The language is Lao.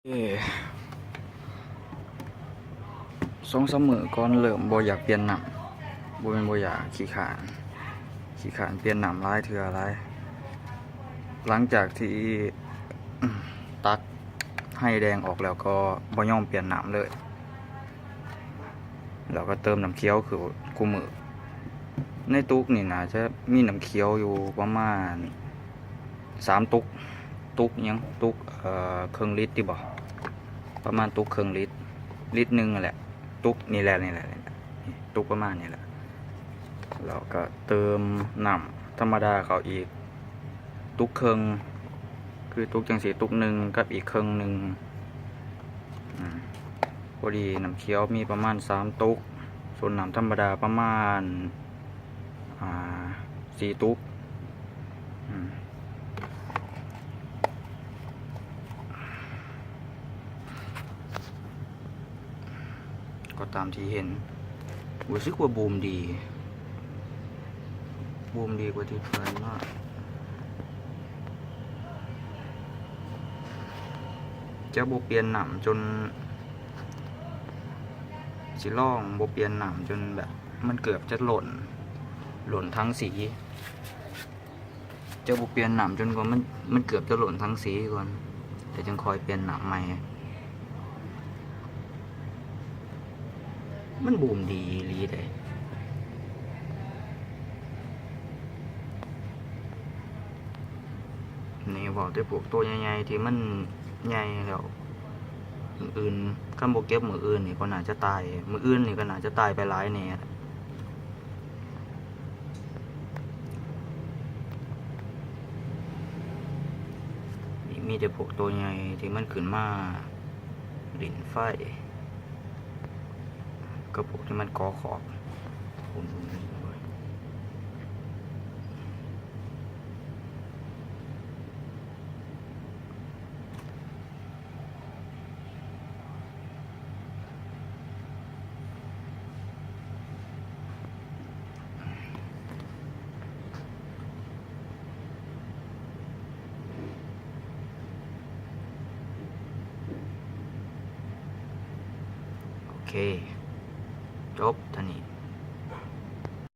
ເອີ ສອງສາມມື້ກ່ອນເລີ່ມບໍ່ຢາກປ່ຽນນ້ຳ, ບໍ່ແມ່ນບໍ່ຢາກ, ຂີ້ຄ້ານ, ຂີ້ຄ້ານປ່ຽນນ້ຳຫຼາຍເທື່ອຫຼາຍ. ຫຼັງຈາກທີ່ຕັກໄຮແດງອອກແລ້ວກໍບໍ່ຍອມປ່ຽນນ້ຳເລີຍ. ແລ້ວກໍເຕີມນ້ຳຂຽວຄືຄູ່ມື້. ໃນຕຸກນີ້ໜ້າຈະມີນ້ຳຂຽວຢູ່ປະມານສາມຕຸກ, ຕຸກຫຍັງ, ຕຸກ ເອີ ເຄິ່ງລິດຕິບໍ? ປະມານຕຸກເຄິ່ງລິດ, ລິດໜຶ່ງຫັ້ນແຫຼະ, ຕຸກນີ້ແຫຼະ, ນີ້ແຫຼະ, ນີ້ແຫຼະ, ຕຸກປະມານນີ້ແຫຼະ. ແລ້ວກໍເຕີມນ້ຳທຳມະດາເຂົ້າອີກ ຕຸກເຄິ່ງ, ຄືຕຸກຈັ່ງຊີ້ ຕຸກໜຶ່ງກັບອີກເຄິ່ງໜຶ່ງ. ອາ ພໍດີນ້ຳຂຽວມີປະມານສາມຕຸກ, ສ່ວນນ້ຳທຳມະດາປະມານ ອາ ສີ່ຕຸກ. ອາ ກໍຕາມທີ່ເຫັນ, ຮູ້ສຶກວ່າບູມດີ, ບູມດີກວ່າທີ່ຜ່ານມາ. ຈະບໍ່ປ່ຽນນ້ຳຈົນ, ຊິລອງບໍ່ປ່ຽນນ້ຳຈົນແບບມັນເກືອບຈະລົ້ນ, ລົ້ນຖັງສີ. ຈະບໍ່ປ່ຽນນ້ຳຈົນກວ່າມັນ, ມັນເກືອບຈະລົ້ນຖັງສີກ່ອນ, ແລ້ວຈຶ່ງຄ່ອຍປ່ຽນນ້ຳໃໝ່. ມັນບູມດີອີ່ຫຼີເດ້. ນີ້ເວົ້າແຕ່ພວກໂຕໃຫຍ່ໆ ທີ່ມັນໃຫຍ່ແລ້ວ. ມື້ອື່ນ, ຄັນບໍ່ເກັບມື້ອື່ນນີ້ກໍໜ້າຈະຕາຍ, ມື້ອື່ນນີ້ກໍໜ້າຈະຕາຍໄປຫຼາຍແດ່. ນີ້ມີແຕ່ພວກໂຕໃຫຍ່ທີ່ມັນຂຶ້ນມາຫຼິ້ນໄຟ ກັບພວກທີ່ມັນກໍ່ຂອກ. ໂອເຄ ຈົບເທົ່ານີ້.